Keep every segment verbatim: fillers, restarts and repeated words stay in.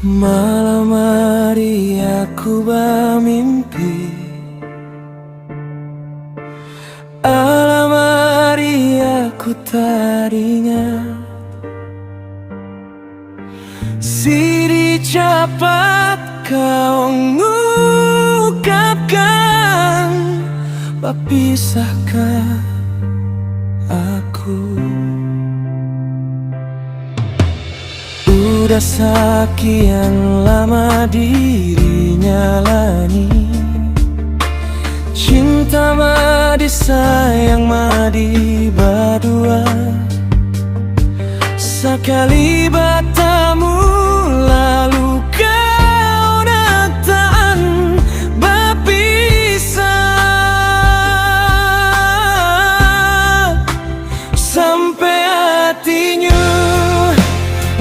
Malam hari aku bamimpi, alam hari aku teringat. Sidi capat kau ngukapkan bapisahka aku. Udah sakian lama diri nyalani cinta madi sayang madi badua. Sakali batamu lalu kau nataan bapisah. Sampe atinyu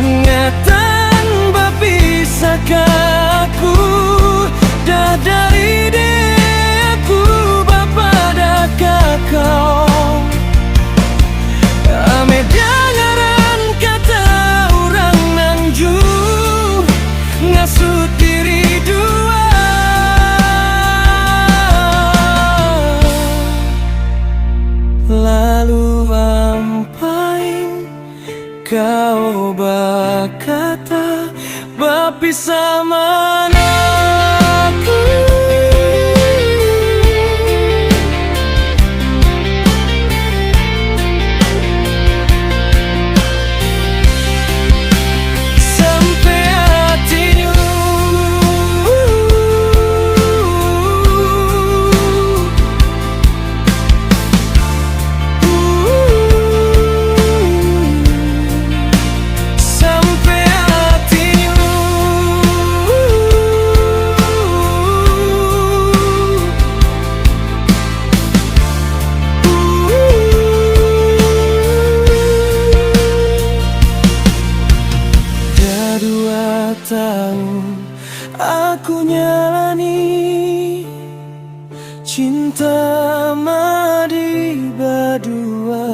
ngatan bapisahka aku, dah dari de aku bapadahka kau. Ame dangaran kata orang nanju ngasuh diri dua. Lalu ampai kau bakata bapisah man aku. Sampe atinyu sampe atinyu. Dah dua taun aku nyalani cinta madi badua.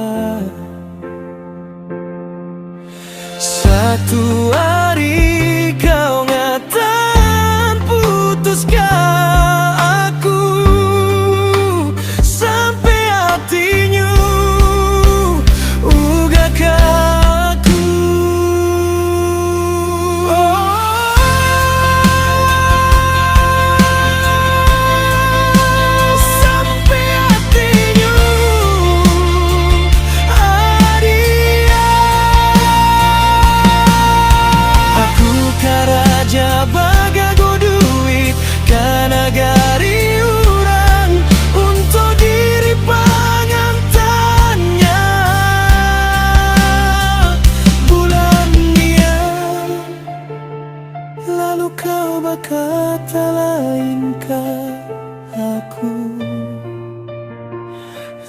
Satu hari kau ngatan putuska aku. Sampe atinyu ugaka aku. Sampe atinyu adia. Aku karaja bagago duit ka nagari orang untuk diri pangantannya. Bulan nian lalu kau bakata lainka aku,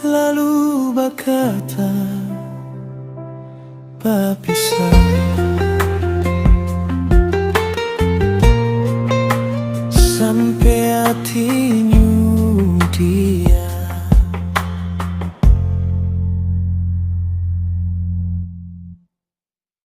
lalu bakata bapisah.